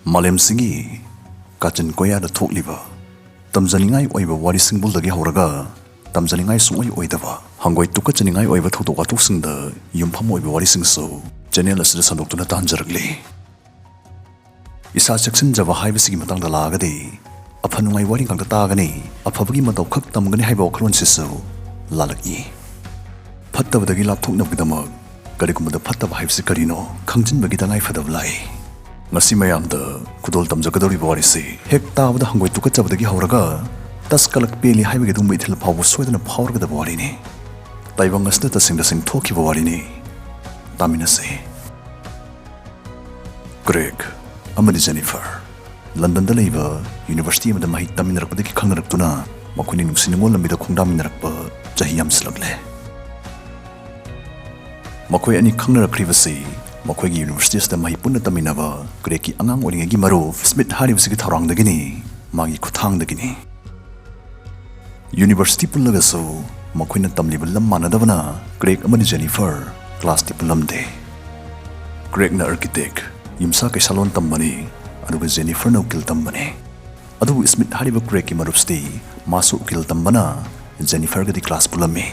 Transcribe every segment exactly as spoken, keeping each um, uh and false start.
ꯃꯥꯂꯦꯝꯁꯤꯒꯤ ꯀꯥꯆꯤꯟ ꯀꯣꯌꯥꯗ ꯊꯣꯛꯂꯤꯕ ꯇꯝꯖꯅꯤꯡꯉꯥꯏ ꯑꯣꯏꯕ ꯋꯥꯔꯤꯁꯤꯡꯕꯨꯜꯗꯒꯤ ꯍꯧꯔꯒ ꯇꯝꯖꯅꯤꯡꯉꯥꯏ ꯁꯨꯡꯑꯣꯏ ꯑꯣꯏꯗꯕ, ꯍꯪꯒꯣꯏ ꯇꯨꯀꯠꯆꯅꯤꯡꯉꯥꯏ ꯑꯣꯏꯕ ꯊꯧꯗꯣꯛ ꯋꯥꯊꯣꯛꯁꯤꯡꯗ ꯌꯨꯝꯐꯝ ꯑꯣꯏꯕ ꯋꯥꯔꯤꯁꯤꯡꯁꯨ ꯆꯦꯅꯦꯜ ꯑꯁꯤꯗ ꯁꯟꯗꯣꯛꯇꯨꯅ ꯇꯥꯍꯟꯖꯔꯛꯂꯤ꯫ ꯏꯁꯥ ꯆꯦꯛꯁꯤꯟꯖꯕ ꯍꯥꯏꯕꯁꯤꯒꯤ ꯃꯇꯥꯡꯗ ꯂꯥꯛꯑꯒꯗꯤ, ꯑꯐ ꯅꯨꯡꯉꯥꯏ ꯋꯥꯔꯤ ꯉꯥꯛꯇ ꯇꯥꯒꯅꯤ, ꯑꯐꯕꯒꯤ ꯃꯇꯧ ꯈꯛ ꯇꯝꯒꯅꯤ ꯍꯥꯏꯕ ꯋꯥꯈꯜꯂꯣꯟꯁꯤꯁꯨ ꯂꯥꯜꯂꯛꯏ꯫ ꯐꯠꯇꯕꯗꯒꯤ ꯂꯥꯞꯊꯣꯛꯅꯕꯒꯤꯗꯃꯛ ꯀꯔꯤꯒꯨꯝꯕꯗ ꯐꯠꯇꯕ ꯍꯥꯏꯕꯁꯤ ꯀꯔꯤꯅꯣ ꯈꯪꯖꯤꯟꯕꯒꯤ ꯇꯉꯥꯏ ꯐꯗꯕ ꯂꯥꯛꯏ꯫ ꯉꯁꯤ ꯃꯌꯥꯝꯗ ꯈꯨꯗꯣꯜ ꯇꯝꯖꯒꯗꯧꯔꯤꯕ ꯋꯥꯔꯤꯁꯤ ꯍꯦꯛ ꯇꯥꯕꯗ ꯍꯪꯒꯣꯏ ꯇꯨꯀꯠꯆꯕꯗꯒꯤ ꯍꯧꯔꯒ ꯇꯁ ꯀꯂꯛ ꯄꯦꯜꯂꯤ ꯍꯥꯏꯕꯒꯤ ꯑꯗꯨꯒꯨꯝꯕ ꯏꯊꯤꯜ ꯐꯥꯎꯕ ꯁꯣꯏꯗꯅ ꯐꯥꯎꯔꯒꯗꯕ ꯋꯥꯔꯤꯅꯤ꯫ ꯇꯥꯏꯕꯪ ꯑꯁꯤꯗ ꯇꯁꯦꯡ ꯇꯁꯦꯡ ꯊꯣꯛꯈꯤꯕ ꯋꯥꯔꯤꯅꯤ꯫ ꯇꯥꯃꯤꯟꯅꯁꯤ꯫ ꯀ꯭ꯔꯦꯒ ꯑꯃꯗꯤ ꯖꯦꯅꯤꯐꯔ ꯂꯟꯗꯟꯗ ꯂꯩꯕ ꯌꯨꯅꯤꯚꯔꯁꯤꯇꯤ ꯑꯃꯗ ꯃꯍꯩ ꯇꯝꯃꯤꯟꯅꯔꯛꯄꯗꯒꯤ ꯈꯪꯅꯔꯛꯇꯨꯅ ꯃꯈꯣꯏꯅ ꯅꯨꯡꯁꯤ ꯅꯨꯡꯉꯣꯜ ꯂꯝꯕꯤꯗ ꯈꯣꯡꯗꯥꯃꯤꯟꯅꯔꯛꯄ ꯆꯍꯤ ꯌꯥꯝꯁꯤꯜꯂꯛꯂꯦ꯫ ꯃꯈꯣꯏ ꯑꯅꯤ ꯈꯪꯅꯔꯛꯈ꯭ꯔꯤꯕꯁꯤ ꯃꯈꯣꯏꯒꯤ ꯌꯨꯅꯤꯚꯔꯁꯤꯇꯤ ꯑꯁꯤꯗ ꯃꯍꯩ ꯄꯨꯟꯅ ꯇꯝꯃꯤꯟꯅꯕ ꯀ꯭ꯔꯦꯒꯀꯤ ꯑꯉꯥꯡ ꯑꯣꯏꯔꯤꯉꯩꯒꯤ ꯃꯔꯨꯞ ꯁ꯭ꯃꯤꯠ ꯍꯥꯏꯔꯤꯕꯁꯤꯒꯤ ꯊꯧꯔꯥꯡꯗꯒꯤꯅꯤ, ꯃꯥꯒꯤ ꯈꯨꯠꯊꯥꯡꯗꯒꯤꯅꯤ꯫ ꯌꯨꯅꯤꯚꯔꯁꯤꯇꯤ ꯄꯨꯜꯂꯒꯁꯨ ꯃꯈꯣꯏꯅ ꯇꯝꯂꯤꯕ ꯂꯝ ꯃꯥꯟꯅꯗꯕꯅ ꯀ꯭ꯔꯦꯒ ꯑꯃꯗꯤ ꯖꯦꯅꯤꯐꯔ ꯀ꯭ꯂꯥꯁꯇꯤ ꯄꯨꯜꯂꯝꯗꯦ꯫ ꯀ꯭ꯔꯦꯒꯅ ꯑꯥꯔꯀꯤꯇꯦꯛ, ꯌꯨꯝꯁꯥ ꯀꯩꯁꯥꯂꯣꯟ ꯇꯝꯕꯅꯤ, ꯑꯗꯨꯒ ꯖꯦꯅꯤꯐꯔꯅ ꯎꯀꯤꯜ ꯇꯝꯕꯅꯤ꯫ ꯑꯗꯨꯕꯨ ꯁ꯭ꯃꯤꯠ ꯍꯥꯏꯔꯤꯕ ꯀ꯭ꯔꯦꯒꯀꯤ ꯃꯔꯨꯞꯁꯤꯗꯤ ꯃꯥꯁꯨ ꯎꯀꯤꯜ ꯇꯝꯕꯅ ꯖꯦꯅꯤꯐꯔꯒꯗꯤ ꯀ꯭ꯂꯥꯁ ꯄꯨꯜꯂꯝꯃꯤ꯫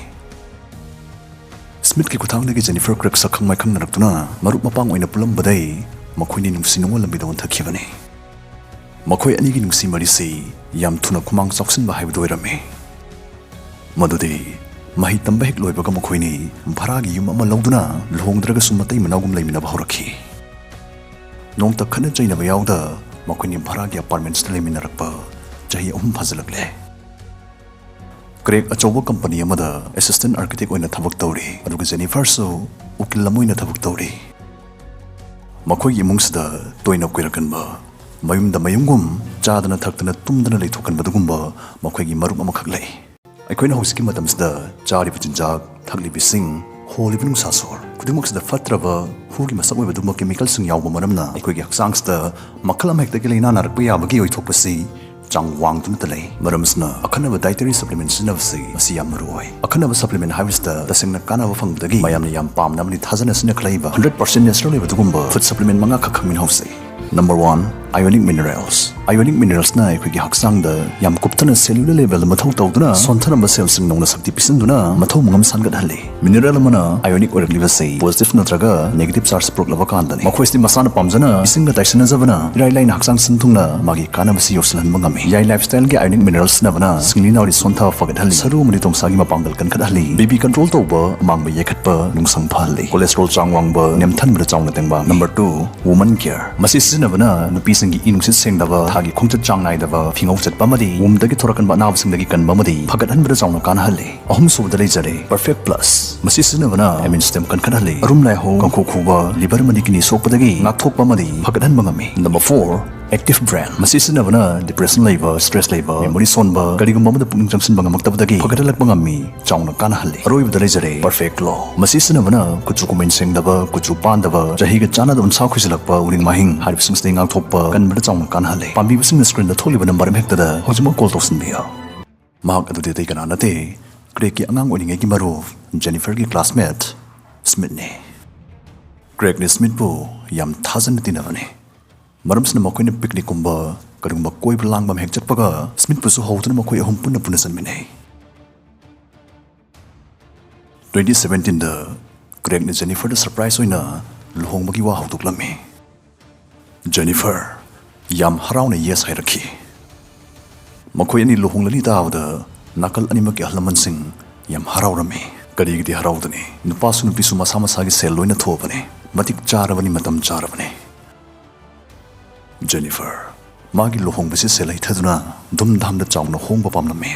ꯁ꯭ꯃꯤꯠꯀꯤ ꯈꯨꯠꯊꯥꯡꯗꯒꯤ ꯖꯦꯅꯤꯐꯔ ꯀ꯭ꯔꯦꯒ ꯁꯛꯈꯪ ꯃꯥꯏꯈꯪꯅꯔꯛꯇꯨꯅ ꯃꯔꯨꯞ ꯃꯄꯥꯡ ꯑꯣꯏꯅ ꯄꯨꯜꯂꯝꯕꯗꯩ ꯃꯈꯣꯏꯅꯤ ꯅꯨꯡꯁꯤ ꯅꯨꯡꯉꯣꯜ ꯂꯝꯕꯤꯗ ꯑꯣꯟꯊꯈꯤꯕꯅꯤ꯫ ꯃꯈꯣꯏ ꯑꯅꯤꯒꯤ ꯅꯨꯡꯁꯤ ꯃꯔꯤꯁꯤ ꯌꯥꯝ ꯊꯨꯅ ꯈꯨꯃꯥꯡ ꯆꯥꯎꯁꯤꯟꯕ ꯍꯥꯏꯕꯗꯨ ꯑꯣꯏꯔꯝꯃꯤ꯫ ꯃꯗꯨꯗꯤ ꯃꯍꯩ ꯇꯝꯕ ꯍꯦꯛ ꯂꯣꯏꯕꯒ ꯃꯈꯣꯏꯅꯤ ꯚꯔꯥꯒꯤ ꯌꯨꯝ ꯑꯃ ꯂꯧꯗꯨꯅ ꯂꯨꯍꯣꯡꯗ꯭ꯔꯒꯁꯨ ꯃꯇꯩ ꯃꯅꯥꯎꯒꯨꯝ ꯂꯩꯃꯤꯟꯅꯕ ꯍꯧꯔꯛꯈꯤ꯫ ꯅꯣꯡꯇ ꯈꯠꯅ ꯆꯩꯅꯕ ꯌꯥꯎꯗ ꯃꯈꯣꯏꯅꯤ ꯚꯔꯥꯒꯤ ꯑꯄꯥꯔꯠꯃꯦꯟꯠꯁꯤꯗ ꯂꯩꯃꯤꯟꯅꯔꯛꯄ ꯆꯍꯤ ꯑꯍꯨꯝ ꯐꯥꯖꯤꯜꯂꯛꯂꯦ꯫ ꯀ꯭ꯔꯦꯒ ꯑꯆꯧꯕ ꯀꯝꯄꯅꯤ ꯑꯃꯗ ꯑꯦꯁꯤꯁꯇꯦꯟꯠ ꯑꯥꯔꯀꯤꯇꯦꯛ ꯑꯣꯏꯅ ꯊꯕꯛ ꯇꯧꯔꯤ, ꯑꯗꯨꯒ ꯖꯦꯅꯤꯐꯔꯁꯨ ꯎꯀꯤꯜ ꯑꯃ ꯑꯣꯏꯅ ꯊꯕꯛ ꯇꯧꯔꯤ꯫ ꯃꯈꯣꯏꯒꯤ ꯏꯃꯨꯡꯁꯤꯗ ꯇꯣꯏꯅ ꯀꯣꯏꯔꯛꯀꯟꯕ, ꯃꯌꯨꯝꯗ ꯃꯌꯨꯝꯒꯨꯝ ꯆꯥꯗꯅ ꯊꯛꯇꯅ ꯇꯨꯝꯗꯅ ꯂꯩꯊꯣꯛꯀꯟꯕ ꯑꯗꯨꯒꯨꯝꯕ ꯃꯈꯣꯏꯒꯤ ꯃꯔꯨꯞ ꯑꯃꯈꯛ ꯂꯩ꯫ ꯑꯩꯈꯣꯏꯅ ꯍꯧꯖꯤꯛꯀꯤ ꯃꯇꯝꯁꯤꯗ ꯆꯥꯔꯤꯕ ꯆꯤꯟꯖꯥꯛ, ꯊꯛꯂꯤꯕ ꯏꯁꯤꯡ, ꯍꯣꯜꯂꯤꯕ ꯅꯨꯡꯁꯥ ꯁꯣꯔ ꯈꯨꯗꯤꯡꯃꯛꯁꯤꯗ ꯐꯠꯇ꯭ꯔꯕ ꯍꯨꯒꯤ ꯃꯁꯛ ꯑꯣꯏꯕ ꯑꯗꯨꯒꯨꯝꯕ ꯀꯦꯃꯤꯀꯦꯜꯁꯤꯡ ꯌꯥꯎꯕ ꯃꯔꯝꯅ ꯑꯩꯈꯣꯏꯒꯤ ꯍꯛꯆꯥꯡꯁꯤꯗ ꯃꯈꯜ ꯑꯃꯍꯦꯛꯇꯒꯤ ꯂꯥꯏꯅꯥ ꯅꯥꯔꯛꯄ ꯌꯥꯕꯒꯤ ꯑꯣꯏꯊꯣꯛꯄꯁꯤ ꯆꯥꯡ ꯋꯥꯡꯗꯨꯅꯇ ꯂꯩ꯫ ꯃꯔꯝ ꯑꯁꯤꯅ ꯑꯈꯟꯅꯕ ꯗꯥꯏꯇꯔꯤ ꯁꯄ꯭ꯂꯤꯃꯦꯟꯠ ꯁꯤꯖꯤꯟꯅꯕꯁꯤ ꯃꯁꯤ ꯌꯥꯝ ꯃꯔꯨ ꯑꯣꯏ꯫ ꯑꯈꯟꯅꯕ ꯁꯄ꯭ꯂꯤꯃꯦꯟꯠ ꯍꯥꯏꯕꯁꯤꯗ ꯇꯁꯦꯡꯅ ꯀꯥꯟꯅꯕ ꯐꯪꯕꯗꯒꯤ ꯃꯌꯥꯝꯅ ꯌꯥꯝ ꯄꯥꯝꯅ ꯑꯃꯗꯤ ꯊꯥꯖꯅ ꯁꯤꯖꯤꯟꯅꯈꯠꯂꯛꯏꯕ ꯍꯟꯗ꯭ꯔꯦꯠ ꯄꯥꯔꯁꯦꯟꯠ ꯅꯦꯆꯔꯦꯜ ꯑꯣꯏꯕ ꯑꯗꯨꯒꯨꯝꯕ ꯐꯨꯗ ꯁꯄ꯭ꯂꯤꯃꯦꯟꯠ ꯃꯉꯥꯈꯛ ꯈꯪꯃꯤꯟꯅꯍꯧꯁꯤ꯫ Number one, Ionic Minerals. Ionic Mineralsꯅ ꯑꯩꯈꯣꯏꯒꯤ ꯍꯛꯆꯥꯡꯗ ꯌꯥꯝ ꯀꯨꯞꯊꯅ cellular levelꯗ ꯃꯊꯧ ꯇꯧꯗꯨꯅ ꯁꯣꯟꯊꯔꯝꯕ cellꯁꯤꯡ ꯅꯧꯅ ꯁꯛꯇꯤ ꯄꯤꯁꯤꯟꯗꯨꯅ ꯃꯊꯧ ꯃꯉꯝ ꯁꯥꯟꯒꯠꯍꯜꯂꯤ꯫ Mineral ꯑꯃꯅ ionic ꯑꯣꯏꯔꯛꯂꯤꯕꯁꯤ positive ꯅꯠꯇ꯭ꯔꯒ negative charge ꯄꯨꯔꯛꯂꯕ ꯀꯥꯟꯗꯅꯤ꯫ ꯃꯈꯣꯏꯁꯤꯗꯤ ꯃꯁꯥꯅ ꯄꯥꯝꯖꯅ ꯏꯁꯤꯡꯒ ꯇꯥꯏꯁꯤꯟꯅꯖꯕꯅ ꯏꯔꯥꯏ ꯂꯥꯏꯅ ꯍꯛꯆꯥꯡ ꯁꯤꯟ ꯊꯨꯡꯅ ꯃꯥꯒꯤ ꯀꯥꯟꯅꯕꯁꯤ ꯌꯧꯁꯤꯜꯍꯟꯕ ꯉꯝꯃꯤ꯫ Yai Lifestyleꯒꯤ Ionic Mineral ꯁꯤꯖꯤꯟꯅꯕꯅ ꯁꯤꯡꯂꯤ ꯅꯥꯎꯔꯤ ꯁꯣꯟꯊꯕ ꯐꯒꯠꯍꯜꯂꯤ, ꯁꯔꯨ ꯑꯃꯗꯤ ꯇꯣꯡꯁꯥꯒꯤ ꯃꯄꯥꯡꯒꯜ ꯀꯟꯈꯠꯍꯜꯂꯤ, BP control ꯇꯧꯕ, ꯑꯃꯥꯡꯕ ꯌꯩꯈꯠꯄ, ꯅꯨꯡꯁꯪ ꯐꯍꯜꯂꯤ, cholesterol ꯆꯥꯡ ꯋꯥꯡꯕ ꯅꯦꯝꯊꯟꯕꯗ ꯆꯥꯎꯅ ꯇꯦꯡꯕꯥꯡ꯫ Number two, Woman Care꯫ ꯃꯁꯤ ꯁꯤꯖꯤꯟꯅꯕꯅ ꯅꯨꯄꯤꯁꯤꯡꯒꯤ ꯏ ꯅꯨꯡꯁꯤꯠ ꯁꯦꯡꯗꯕ, ꯊꯥꯒꯤ ꯈꯣꯡꯆꯠ ꯆꯥꯡ ꯅꯥꯏꯗꯕ, ꯐꯤꯉꯧ ꯆꯠꯄ ꯑꯃꯗꯤ wombꯗꯒꯤ ꯊꯣꯔꯛꯀꯟꯕ ꯑꯅꯥꯕꯁꯤꯡꯗꯒꯤ ꯀꯟꯕ ꯑꯃꯗꯤ ꯐꯒꯠꯍꯟꯕꯗ ꯆꯥꯎꯅ ꯀꯥꯟꯅꯍꯜꯂꯤ꯫ ꯑꯍꯨꯝꯁꯨꯕꯗ ꯂꯩꯖꯔꯦ Perfect Plus꯫ ꯃꯁꯤ ꯁꯤꯖꯤꯟꯅꯕꯅ immune system ꯀꯟꯈꯠꯍꯜꯂꯤ, ꯑꯔꯨꯝ ꯂꯥꯏꯍꯧ, ꯀꯥꯡꯈꯨ ꯈꯨꯕ, liver ꯑꯃꯗꯤ kidney ꯁꯣꯛꯄꯗꯒꯤ ꯉꯥꯛꯊꯣꯛꯄ ꯑꯃꯗꯤ ꯐꯒꯠꯍꯟꯕ ꯉꯝꯃꯤ꯫ Number four, Active Brain꯫ ꯃꯁꯤ ꯁꯤꯖꯤꯟꯅꯕꯅ depression ꯂꯩꯕ, stress ꯂꯩꯕ, memory ꯁꯣꯟꯕ, ꯀꯔꯤꯒꯨꯝꯕ ꯑꯃꯗ ꯄꯨꯛꯅꯤꯡ ꯆꯪꯁꯤꯟꯕ ꯉꯝꯃꯛꯇꯕꯗꯒꯤ ꯐꯒꯠꯍꯜꯂꯛꯄ ꯉꯝꯃꯤ, ꯆꯥꯎꯅ ꯀꯥꯟꯅꯍꯜꯂꯤ꯫ ꯑꯔꯣꯏꯕꯗ ꯂꯩꯖꯔꯦ Perfect Glow꯫ ꯃꯁꯤ ꯁꯤꯖꯤꯟꯅꯕꯅ ꯀꯨꯆꯨ ꯀꯨꯃꯦꯟ ꯁꯦꯡꯗꯕ, ꯀꯨꯆꯨ ꯄꯥꯟꯗꯕ, ꯆꯍꯤꯒ ꯆꯥꯟꯅꯗꯕ ꯎꯟꯁꯥ ꯈꯣꯏꯖꯤꯜꯂꯛꯄ, ꯎꯔꯤꯡ ꯃꯥꯍꯤꯡ ꯍꯥꯏꯔꯤꯕꯁꯤꯡꯁꯤꯗꯒꯤ ꯉꯥꯛꯊꯣꯛꯄ ꯀꯟꯕꯗ ꯆꯥꯎꯅ ꯀꯥꯟꯅꯍꯜꯂꯤ꯫ ꯄꯥꯝꯕꯤꯕꯁꯤꯡꯅ screenꯗ ꯊꯣꯛꯂꯤꯕ number ꯑꯃ ꯍꯦꯛꯇꯗ ꯍꯧꯖꯤꯛꯃꯛ call ꯇꯧꯁꯤꯟꯕꯤꯌꯨ꯫ ꯃꯍꯥꯛ ꯑꯗꯨꯗꯤ ꯑꯇꯩ ꯀꯅꯥ ꯅꯠꯇꯦ, Craigꯀꯤ ꯑꯉꯥꯡ ꯑꯣꯏꯔꯤꯉꯩꯒꯤ ꯃꯔꯨꯞ Jenniferꯒꯤ classmate Smithꯅꯤ꯫ Craigꯅ Smithꯄꯨ ꯌꯥꯝ ꯊꯥꯖꯅ ꯇꯤꯟꯅꯕꯅꯤ꯫ ꯃꯔꯝꯁꯤꯅ ꯃꯈꯣꯏꯅ picnicꯀꯨꯝꯕ ꯀꯔꯤꯒꯨꯝꯕ ꯀꯣꯏꯕ ꯂꯥꯡꯕ ꯑꯃ ꯍꯦꯛ ꯆꯠꯄꯒ Smithꯄꯨꯁꯨ ꯍꯧꯗꯨꯅ ꯃꯈꯣꯏ ꯑꯍꯨꯝ ꯄꯨꯟꯅ ꯄꯨꯟꯅ ꯆꯠꯃꯤꯟꯅꯩ꯫ Twenty seventeenꯗ Craigꯅ Jenniferꯗ surprise ꯑꯣꯏꯅ ꯂꯨꯍꯣꯡꯕꯒꯤ ꯋꯥ ꯍꯧꯗꯣꯛꯂꯝꯃꯤ꯫ Jennifer ꯌꯥꯝ ꯍꯔꯥꯎꯅ yes ꯍꯥꯏꯔꯛꯈꯤ꯫ ꯃꯈꯣꯏ ꯑꯅꯤ ꯂꯨꯍꯣꯡꯂꯅꯤ ꯇꯥꯕꯗ ꯅꯥꯀꯜ ꯑꯅꯤꯃꯛꯀꯤ ꯑꯍꯜ ꯂꯃꯟꯁꯤꯡ ꯌꯥꯝ ꯍꯔꯥꯎꯔꯝꯃꯤ꯫ ꯀꯔꯤꯒꯤꯗꯤ ꯍꯔꯥꯎꯗꯅꯤ? ꯅꯨꯄꯥꯁꯨ ꯅꯨꯄꯤꯁꯨ ꯃꯁꯥ ꯃꯁꯥꯒꯤ ꯁꯦꯜ ꯂꯣꯏꯅ ꯊꯣꯛꯑꯕꯅꯤ, ꯃꯇꯤꯛ ꯆꯥꯔꯕꯅꯤ, ꯃꯇꯝ ꯆꯥꯔꯕꯅꯤ꯫ Jennifer ꯃꯥꯒꯤ ꯂꯨꯍꯣꯡꯕꯁꯤ ꯁꯦꯜ ꯍꯩꯊꯗꯨꯅ ꯙꯨꯝꯙꯥꯝꯗ ꯆꯥꯎꯅ ꯍꯣꯡꯕ ꯄꯥꯝꯂꯝꯃꯤ꯫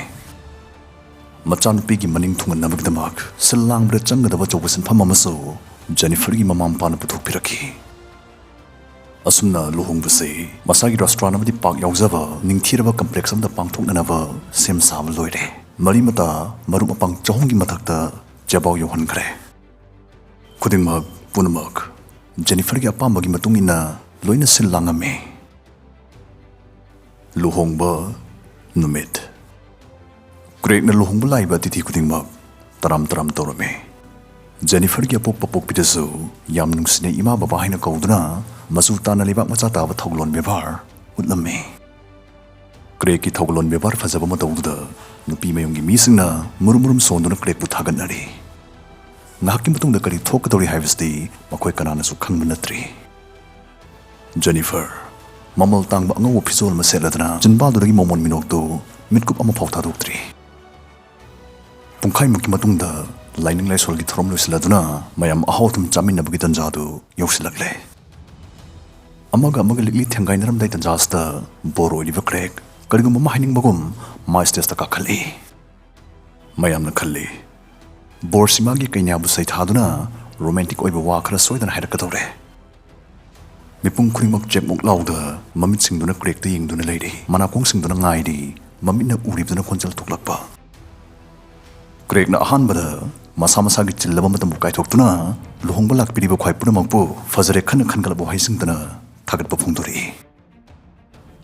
ꯃꯆꯥꯅꯨꯄꯤꯒꯤ ꯃꯅꯤꯡ ꯊꯨꯡꯍꯟꯅꯕꯒꯤꯗꯃꯛ ꯁꯤꯜ ꯂꯥꯡꯕꯗ ꯆꯪꯒꯗꯕ ꯑꯆꯧꯕ ꯁꯤꯟꯐꯝ ꯑꯃꯁꯨ Jenniferꯒꯤ ꯃꯃꯥ ꯃꯄꯥꯅ ꯄꯨꯊꯣꯛꯄꯤꯔꯛꯈꯤ꯫ ꯑꯁꯨꯝꯅ ꯂꯨꯍꯣꯡꯕꯁꯤ ꯃꯁꯥꯒꯤ restaurant ꯑꯃꯗꯤ park ꯌꯥꯎꯖꯕ ꯅꯤꯡꯊꯤꯔꯕ complex ꯑꯃꯗ ꯄꯥꯡꯊꯣꯛꯅꯅꯕ ꯁꯦꯝ ꯁꯥꯕ ꯂꯣꯏꯔꯦ꯫ ꯃꯔꯤ ꯃꯇꯥ ꯃꯔꯨꯞ ꯃꯄꯥꯡ ꯆꯍꯨꯝꯒꯤ ꯃꯊꯛꯇ ꯆꯦꯕꯥꯎ ꯌꯧꯍꯟꯈ꯭ꯔꯦ꯫ ꯈꯨꯗꯤꯡꯃꯛ ꯄꯨꯝꯅꯃꯛ Jenniferꯒꯤ ꯑꯄꯥꯝꯕꯒꯤ ꯃꯇꯨꯡ ꯏꯟꯅ ꯂꯣꯏꯅ ꯁꯤꯜ ꯂꯥꯡꯉꯝꯃꯤ꯫ ꯂꯨꯍꯣꯡꯕ ꯅꯨꯃꯤꯠ꯫ Craigꯅ ꯂꯨꯍꯣꯡꯕ ꯂꯥꯛꯏꯕ ꯑꯇꯤꯊꯤ ꯈꯨꯗꯤꯡꯃꯛ ꯇꯔꯥꯝ ꯇꯔꯥꯝ ꯇꯧꯔꯝꯃꯤ꯫ Jenniferꯒꯤ ꯑꯄꯣꯛꯄ ꯄꯣꯛꯄꯤꯗꯁꯨ ꯌꯥꯝ ꯅꯨꯡꯁꯤꯅ ꯏꯃꯥ ꯕꯕꯥ ꯍꯥꯏꯅ ꯀꯧꯗꯨꯅ ꯃꯆꯨ ꯇꯥꯅ ꯂꯩꯕꯥꯛ ꯃꯆꯥ ꯇꯥꯕ ꯊꯧꯒꯜꯂꯣꯟ ꯕꯦꯕꯥꯔ ꯎꯠꯂꯝꯃꯤ꯫ ꯀ꯭ꯔꯦꯒꯀꯤ ꯊꯧꯒꯜꯂꯣꯟ ꯕꯦꯕꯥꯔ ꯐꯖꯕ ꯃꯇꯧꯗꯨꯗ ꯅꯨꯄꯤ ꯃꯌꯨꯝꯒꯤ ꯃꯤꯁꯤꯡꯅ ꯃꯨꯔꯨꯝ ꯃꯨꯔꯨꯝ ꯁꯣꯟꯗꯨꯅ ꯀ꯭ꯔꯦꯒꯄꯨ ꯊꯥꯒꯠꯅꯔꯤ꯫ ꯉꯥꯏꯍꯥꯛꯀꯤ ꯃꯇꯨꯡꯗ ꯀꯔꯤ ꯊꯣꯛꯀꯗꯧꯔꯤ ꯍꯥꯏꯕꯁꯤꯗꯤ ꯃꯈꯣꯏ ꯀꯅꯥꯅꯁꯨ ꯈꯪꯕ ꯅꯠꯇ꯭ꯔꯤ꯫ ꯖꯦꯅꯤꯐꯔ, ꯃꯃꯜ ꯇꯥꯡꯕ ꯑꯉꯧꯕ ꯐꯤꯖꯣꯜ ꯑꯃ ꯁꯦꯠꯂꯗꯅ ꯆꯤꯟꯕꯥꯜꯗꯨꯗꯒꯤ ꯃꯣꯃꯣꯟ ꯃꯤꯅꯣꯛꯇꯨ ꯃꯤꯠꯀꯨꯞ ꯑꯃꯐꯥꯎ ꯊꯥꯗꯣꯛꯇ꯭ꯔꯤ꯫ ꯄꯨꯡꯈꯥꯏꯃꯨꯛꯀꯤ ꯃꯇꯨꯡꯗ ꯂꯥꯏꯅꯤꯡ ꯂꯥꯏꯁꯣꯜꯒꯤ ꯊꯧꯔꯝ ꯂꯣꯏꯁꯤꯜꯂꯗꯨꯅ ꯃꯌꯥꯝ ꯑꯍꯥꯎ ꯑꯊꯨꯝ ꯆꯥꯃꯤꯟꯅꯕꯒꯤ ꯇꯟꯖꯥꯗꯨ ꯌꯧꯁꯤꯜꯂꯛꯂꯦ꯫ ꯑꯃꯒ ꯑꯃꯒ ꯂꯤꯛꯂꯤ ꯊꯦꯡꯒꯥꯏꯅꯔꯝꯗꯥꯏ ꯇꯟꯖꯥꯁꯤꯗ ꯕꯣꯔ ꯑꯣꯏꯔꯤꯕ ꯀ꯭ꯔꯦꯒ ꯀꯔꯤꯒꯨꯝꯕ ꯑꯃ ꯍꯥꯏꯅꯤꯡꯕꯒꯨꯝ ꯃꯥ ꯁ꯭ꯇꯦꯖꯇ ꯀꯥꯈꯠꯂꯛꯏ꯫ ꯃꯌꯥꯝꯅ ꯈꯜꯂꯤ, ꯕꯣꯔꯁꯤ ꯃꯥꯒꯤ ꯀꯩꯅꯥꯕꯨ ꯁꯩꯊꯥꯗꯨꯅ ꯔꯣꯃꯥꯟꯇꯤꯛ ꯑꯣꯏꯕ ꯋꯥ ꯈꯔ ꯁꯣꯏꯗꯅ ꯍꯥꯏꯔꯛꯀꯗꯧꯔꯦ꯫ ꯃꯤꯄꯨꯝ ꯈꯨꯗꯤꯡꯃꯛ ꯆꯦꯛꯃꯨꯛ ꯂꯥꯎꯗ ꯃꯃꯤꯠꯁꯤꯡꯗꯨꯅ ꯀ꯭ꯔꯦꯒꯇ ꯌꯦꯡꯗꯨꯅ ꯂꯩꯔꯤ꯫ ꯃꯅꯥꯀꯣꯡꯁꯤꯡꯗꯨꯅ ꯉꯥꯏꯔꯤ, ꯃꯃꯤꯠꯅ ꯎꯔꯤꯕꯗꯨꯅ ꯈꯣꯟꯖꯦꯜ ꯊꯣꯛꯂꯛꯄ꯫ ꯀ꯭ꯔꯦꯒꯅ ꯑꯍꯥꯟꯕꯗ ꯃꯁꯥ ꯃꯁꯥꯒꯤ ꯆꯤꯜꯂꯕ ꯃꯇꯝꯕꯨ ꯀꯥꯏꯊꯣꯛꯇꯨꯅ ꯂꯨꯍꯣꯡꯕ ꯂꯥꯛꯄꯤꯔꯤꯕ ꯈ꯭ꯋꯥꯏ ꯄꯨꯝꯅꯃꯛꯄꯨ ꯐꯖꯔꯦ ꯈꯟꯅ ꯈꯟꯒꯠꯂꯕ ꯋꯥꯍꯩꯁꯤꯡꯗꯨꯅ ꯊꯥꯒꯠꯄ ꯐꯣꯡꯗꯣꯔꯛꯏ꯫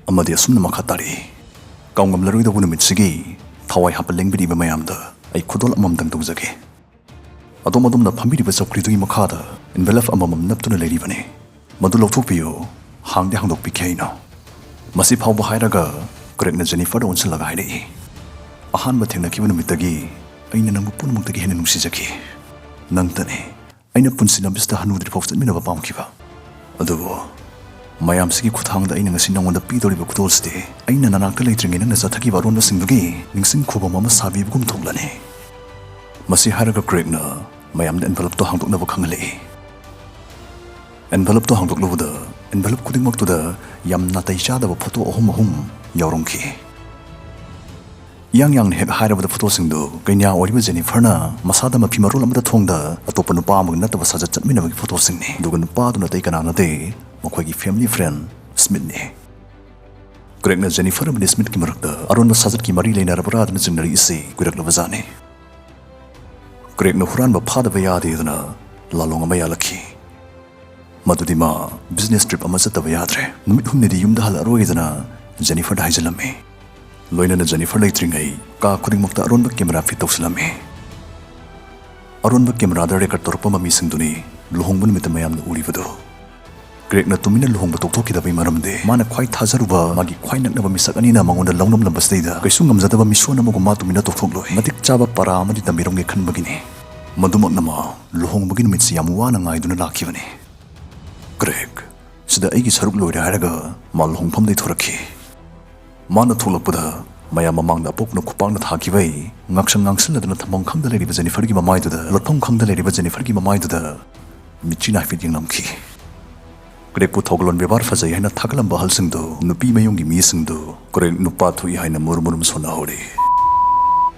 ꯑꯃꯗꯤ ꯑꯁꯨꯝꯅ ꯃꯈꯥ ꯇꯥꯔꯛꯏ, "ꯀꯥꯎꯉꯝꯂꯔꯣꯏꯗꯧꯕ ꯅꯨꯃꯤꯠꯁꯤꯒꯤ ꯊꯋꯥꯏ ꯍꯥꯞꯄ ꯂꯦꯡꯕꯤꯔꯤꯕ ꯃꯌꯥꯝꯗ ꯑꯩ ꯈꯨꯗꯣꯜ ꯑꯃꯃꯝꯇꯪ ꯇꯧꯖꯒꯦ꯫ ꯑꯗꯣꯝ ꯑꯗꯣꯝꯅ ꯐꯝꯕꯤꯔꯤꯕ ꯆꯧꯀ꯭ꯔꯤꯗꯨꯒꯤ ꯃꯈꯥꯗ envelope ꯑꯃꯃꯝ ꯅꯞꯇꯨꯅ ꯂꯩꯔꯤꯕꯅꯤ꯫ ꯃꯗꯨ ꯂꯧꯊꯣꯛꯄꯤꯌꯨ, ꯍꯥꯡꯗꯤ ꯍꯥꯡꯗꯣꯛꯄꯤꯈꯤ ꯑꯩꯅ꯫" ꯃꯁꯤ ꯐꯥꯎꯕ ꯍꯥꯏꯔꯒ ꯀ꯭ꯔꯦꯒꯅ ꯖꯦꯅꯤꯐꯔꯗ ꯑꯣꯟꯁꯤꯜꯂꯒ ꯍꯥꯏꯔꯛꯏ, "ꯑꯍꯥꯟꯕ ꯊꯦꯡꯅꯈꯤꯕ ꯅꯨꯃꯤꯠꯇꯒꯤ ꯑꯩꯅ ꯅꯪꯕꯨ ꯄꯨꯝꯅꯃꯛꯇꯒꯤ ꯍꯦꯟꯅ ꯅꯨꯡꯁꯤꯖꯈꯤ꯫ ꯅꯪꯇꯅꯤ ꯑꯩꯅ ꯄꯨꯟꯁꯤ ꯂꯝꯕꯤꯁꯤꯗ ꯍꯅꯨꯗ꯭ꯔꯤꯐꯥꯎ ꯆꯠꯃꯤꯟꯅꯕ ꯄꯥꯝꯈꯤꯕ꯫ ꯑꯗꯨꯕꯨ ꯃꯌꯥꯝꯁꯤꯒꯤ ꯈꯨꯠꯊꯥꯡꯗ ꯑꯩꯅ ꯉꯁꯤ ꯅꯉꯣꯟꯗ ꯄꯤꯗꯧꯔꯤꯕ ꯈꯨꯗꯣꯜꯁꯤꯗꯤ ꯑꯩꯅ ꯅꯅꯥꯛꯇ ꯂꯩꯇ꯭ꯔꯤꯉꯩ ꯅꯪꯅ ꯆꯠꯊꯈꯤꯕ ꯑꯔꯣꯟꯕꯁꯤꯡꯗꯨꯒꯤ ꯅꯤꯡꯁꯤꯡ ꯈꯨꯕꯝ ꯑꯃ ꯁꯥꯕꯤꯕꯒꯨꯝ ꯊꯣꯛꯂꯅꯤ꯫" ꯃꯁꯤ ꯍꯥꯏꯔꯒ ꯀ꯭ꯔꯦꯒꯅ ꯃꯌꯥꯝꯗ envelopeꯇꯣ ꯍꯥꯡꯗꯣꯛꯅꯕ ꯈꯪꯍꯜꯂꯛꯏ꯫ Envelopeꯇꯣ ꯍꯥꯡꯗꯣꯛꯂꯨꯕꯗ envelope ꯈꯨꯗꯤꯡꯃꯛꯇꯨꯗ ꯌꯥꯝ ꯅꯥꯇꯩ ꯆꯥꯗꯕ ꯐꯣꯇꯣ ꯑꯍꯨꯝ ꯑꯍꯨꯝ ꯌꯥꯎꯔꯝꯈꯤ꯫ ꯏꯌꯥꯡ ꯌꯥꯡꯅ ꯍꯦꯛ ꯍꯥꯏꯔꯕꯗ ꯐꯣꯇꯣꯁꯤꯡꯗꯨ ꯀꯩꯅꯥ ꯑꯣꯏꯔꯤꯕ ꯖꯦꯅꯤꯐꯔꯅ ꯃꯁꯥꯗ ꯃꯐꯤ ꯃꯔꯣꯜ ꯑꯃꯠꯇ ꯊꯣꯡꯗ ꯑꯇꯣꯞꯄ ꯅꯨꯄꯥ ꯑꯃꯒ ꯅꯠꯇꯕ ꯁꯥꯖꯠ ꯆꯠꯃꯤꯟꯅꯕꯒꯤ ꯐꯣꯇꯣꯁꯤꯡꯅꯤ꯫ ꯑꯗꯨꯒ ꯅꯨꯄꯥꯗꯨ ꯑꯇꯩ ꯀꯅꯥ ꯅꯠꯇꯦ, ꯃꯈꯣꯏꯒꯤ family friend ꯁ꯭ꯃꯤꯠꯅꯤ꯫ ꯀ꯭ꯔꯦꯒꯅ ꯖꯦꯅꯤꯐꯔ ꯑꯃꯗꯤ ꯁ꯭ꯃꯤꯠꯀꯤ ꯃꯔꯛꯇ ꯑꯔꯣꯟꯕ ꯁꯥꯖꯠꯀꯤ ꯃꯔꯤ ꯂꯩꯅꯔꯕ꯭ꯔꯥꯗꯅ ꯆꯤꯡꯅꯔꯛꯏꯁꯤ ꯀꯨꯏꯔꯛꯂꯕꯖꯥꯠꯅꯤ꯫ ꯀ꯭ꯔꯦꯒꯅ ꯍꯨꯔꯥꯟꯕ ꯐꯥꯗꯕ ꯌꯥꯗꯦꯗꯅ ꯂꯥꯂꯣꯡ ꯑꯃ ꯌꯥꯜꯂꯛꯈꯤ꯫ ꯃꯗꯨꯗꯤ ꯃꯥ business trip ꯑꯃ ꯆꯠꯇꯕ ꯌꯥꯗ꯭ꯔꯦ꯫ ꯅꯨꯃꯤꯠ ꯍꯨꯝꯅꯤꯗꯤ ꯌꯨꯝꯗ ꯍꯜꯂꯛꯑꯔꯣꯏꯗꯅ ꯖꯦꯅꯤꯐꯔꯗ ꯍꯥꯏꯖꯤꯜꯂꯝꯃꯤ꯫ ꯂꯣꯏꯅꯅ ꯖꯦꯅꯤꯐꯔ ꯂꯩꯇ꯭ꯔꯤꯉꯩ ꯀꯥ ꯈꯨꯗꯤꯡꯃꯛꯇ ꯑꯔꯣꯟꯕ camera fit ꯇꯧꯁꯤꯜꯂꯝꯃꯤ꯫ ꯑꯔꯣꯟꯕ cameraꯗ record ꯇꯧꯔꯛꯄ ꯃꯃꯤꯁꯤꯡꯗꯨꯅꯤ ꯂꯨꯍꯣꯡꯕ ꯅꯨꯃꯤꯠꯇ ꯃꯌꯥꯝꯅ ꯎꯔꯤꯕꯗꯨ꯫ ꯀ꯭ꯔꯦꯒꯅ ꯇꯨꯃꯤꯟꯅ ꯂꯨꯍꯣꯡꯕ ꯇꯣꯛꯊꯣꯛꯈꯤꯗꯕꯒꯤ ꯃꯔꯝꯗꯤ ꯃꯥꯅ ꯈ꯭ꯋꯥꯏ ꯊꯥꯖꯔꯨꯕ ꯃꯥꯒꯤ ꯈ꯭ꯋꯥꯏ ꯅꯛꯅꯕ ꯃꯤꯁꯛ ꯑꯅꯤꯅ ꯃꯉꯣꯟꯗ ꯂꯧꯅꯝꯂꯝꯕꯁꯤꯗꯩꯗ ꯀꯩꯁꯨ ꯉꯝꯖꯗꯕ ꯃꯤꯁꯣꯟ ꯑꯃꯒꯨꯝ ꯃꯥ ꯇꯨꯃꯤꯟꯅ ꯇꯣꯛꯊꯣꯛꯂꯣꯏ꯫ ꯃꯇꯤꯛ ꯆꯥꯕ ꯄꯔꯥ ꯑꯃꯗꯤ ꯇꯝꯕꯤꯔꯝꯒꯦ ꯈꯟꯕꯒꯤꯅꯤ꯫ ꯃꯗꯨꯃꯛꯅ ꯃꯥ ꯂꯨꯍꯣꯡꯕꯒꯤ ꯅꯨꯃꯤꯠꯁꯤ ꯌꯥꯝ ꯋꯥꯅ ꯉꯥꯏꯗꯨꯅ ꯂꯥꯛꯈꯤꯕꯅꯤ꯫ ꯀ꯭ꯔꯦꯒ, ꯁꯤꯗ ꯑꯩꯒꯤ ꯁꯔꯨꯛ ꯂꯣꯏꯔꯦ ꯍꯥꯏꯔꯒ ꯃꯥ ꯂꯨꯍꯣꯡꯐꯝꯗꯩ ꯊꯣꯔꯛꯈꯤ꯫ ꯃꯥꯅ ꯊꯣꯛꯂꯛꯄꯗ ꯃꯌꯥꯝ ꯃꯃꯥꯡꯗ ꯑꯄꯣꯛꯄꯅ ꯈꯨꯄꯥꯛꯅ ꯊꯥꯈꯤꯕꯩ ꯉꯥꯛꯁꯪ ꯉꯥꯡꯁꯤꯜꯂꯗꯨꯅ ꯊꯝꯐꯝ ꯈꯪꯗ ꯂꯩꯔꯤꯕ ꯖꯦꯅꯤꯐꯔꯒꯤ ꯃꯃꯥꯏꯗꯨꯗ, ꯂꯣꯠꯐꯝ ꯈꯪꯗ ꯂꯩꯔꯤꯕ ꯖꯦꯅꯤꯐꯔꯒꯤ ꯃꯃꯥꯏꯗꯨꯗ ꯃꯤꯠꯆꯤꯅ ꯍꯥꯏꯐꯦꯠ ꯌꯦꯡꯂꯝꯈꯤ꯫ ꯀ꯭ꯔꯦꯒꯄꯨ ꯊꯧꯒꯜꯂꯣꯟ ꯕꯦꯕꯥꯔ ꯐꯖꯩ ꯍꯥꯏꯅ ꯊꯥꯒꯠꯂꯝꯕ ꯑꯍꯜꯁꯤꯡꯗꯨ, ꯅꯨꯄꯤ ꯃꯌꯨꯝꯒꯤ ꯃꯤꯁꯤꯡꯗꯨ ꯀ꯭ꯔꯦꯒ ꯅꯨꯄꯥ ꯊꯣꯛꯏ ꯍꯥꯏꯅ ꯃꯨꯔꯨꯝ ꯃꯨꯔꯨꯝ ꯁꯣꯟꯅꯍꯧꯔꯤ꯫